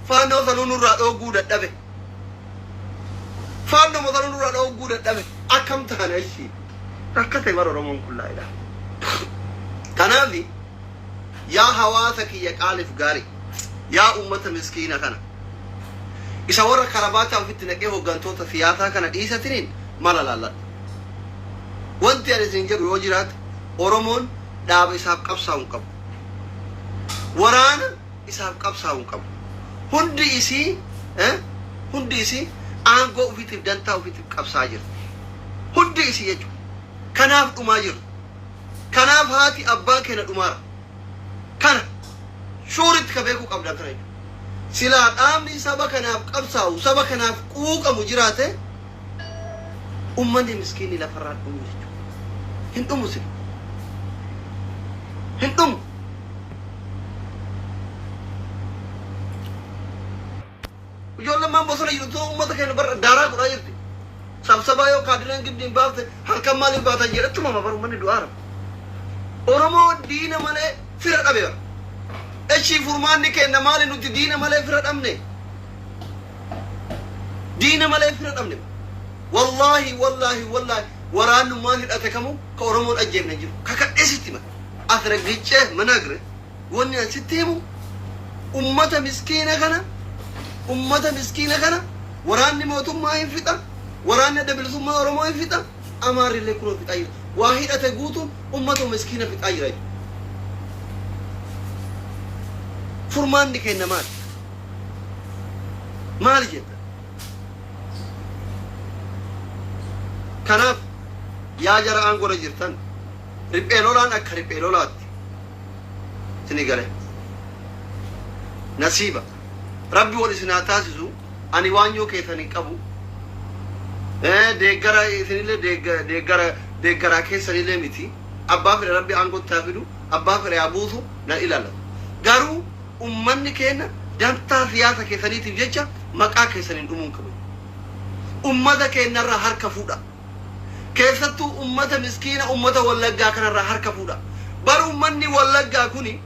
Faannoo sanuu nurraa dhoogguu dadhabe. Faannoo sanuu nurraa dhoogguu dadhabe. Akkam taane achi? Rakkate bara Oromoon kun laa ilaaha. Kanaaf yaa hawaasa kiyya qaaliif gaarii, yaa ummata miskiina kana, isa warra karabaataa ofitti naqee hoggantoota siyaasaa kana dhiisatiniin mala laalladha. Wanti ani isin jedhu yoo jiraate, Oromoon dhaaba isaaf qabsaa'u hin qabu. Waraana isaaf qabsaa'u hin qabu. Hundi isii hundi isii aangoo ofiitiif dantaa ofiitiif qabsaa'aa jirti. Hundi isii jechuudha. Kanaaf dhumaa jirra. Kanaaf haati abbaan keenya dhumaara. Kana shuuritti ka beekuu qabdan kana jechuudha. Silaa dhaabni saba kanaaf qabsaa'u, saba kanaaf quuqamu jiraate, ummanni miskiinni lafarraa dhumu jechuudha. Hin dhumu sila. Hin dhumu. Ijoolleen maan bosona jirtu uummata keenya bara daaraa godhaa jirti. Sabsabaa yoo kaadireen giddiin baafte halkan maaliif baatan jedhetti mama bara uummanni du'aara. Oromoo diina malee fira dhabe bara. Eshii furmaanni keenya maali nuti diina malee fira dhabne? Diina malee fira dhabne. Wallaahi wallaahi wallaahi, waraannummaan hidhate kamuu ka Oromoon ajjeefne hin jiru. Kakadhee sitti hima. Asragiccee managre wanni an sitti himu, ummata miskiina kana, ummata miskiina kana waraanni mootummaa hin fixa, waraanni Adda Bilisummaa Oromoo hin fixa, Amaarri illee kunoo fixaa jira. Waa hidhate guutuun ummata miskiina fixaa jira jechuudha. Furmaanni keenya maali? Maali jetta? Kanaaf yaa jara aangorra jirtan, riphee lolaan akka riphee lolaatti isinii gale. Nasiiba. Rabbi wal isin haa taasisu. Ani waanyoo keessan hin qabu. Deeggara isinillee deeggara deeggaraa keessanillee miti. Abbaa fedhe Rabbi aangootti haa fidu, abbaa fedhe haa buusu, nan ilaallatu. Garuu ummanni keenya dantaa siyaasa keessaniitiif jecha maqaa keessaniin dhumuu hin qabu. Ummata keenyarraa harka fuudha. Keessattuu ummata miskiina ummata Wallaggaa kanarraa harka fuudha. Bar ummanni Wallaggaa kuni,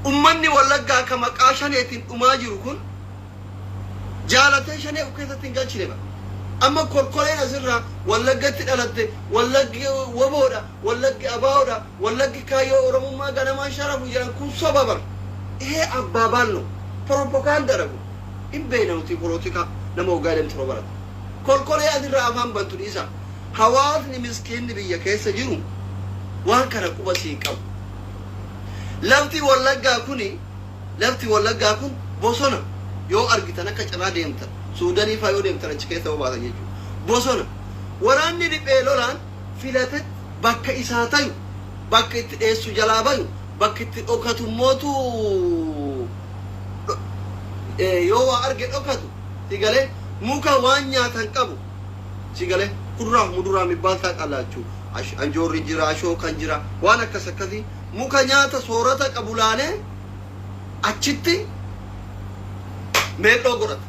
ummanni Wallaggaa ka maqaa Shaneetiin dhumaa jiru kun jaalatee Shanee of keessatti hin galchine bara. Amma kolkoleen asirraa Wallaggatti dhalatte, Wallaggi WBOdha, Wallaggi ABOdha, Wallaggi kaayyoo Oromummaa ganamaan sharafu jedhan kun soba bara. Ihee abbaabaal no. Propagaandaadha kun. Hin beekna nuti polotikaa nama waggaa 27 barate. Kolkolee asirraa afaan bantu dhiisaa. Hawaasni miskiinni biyya keessa jiru waan kana quba sii hin qabu. Lafti Wallaggaa kuni, lafti Wallaggaa kun bosona yoo argitan, akka carraa deemtan Suudanii faa yoo deemtan, achi keessa yoo baatan jechuudha. Bosona. Waraanni riphee lolaan filatetti bakka isaa tayu, bakka itti dheessu jalaa bayu, bakka itti dhokatu mootu, yoo waa arge dhokatu, si galee, muka waan nyaatan qabu, si galee, kuduraaf muduraa mibbaan taaqallaachuu, anjoorri jira, ashookan jira, waan akkas akkasii, muka nyaata soorata qabu laalee achitti meedhoo godhata.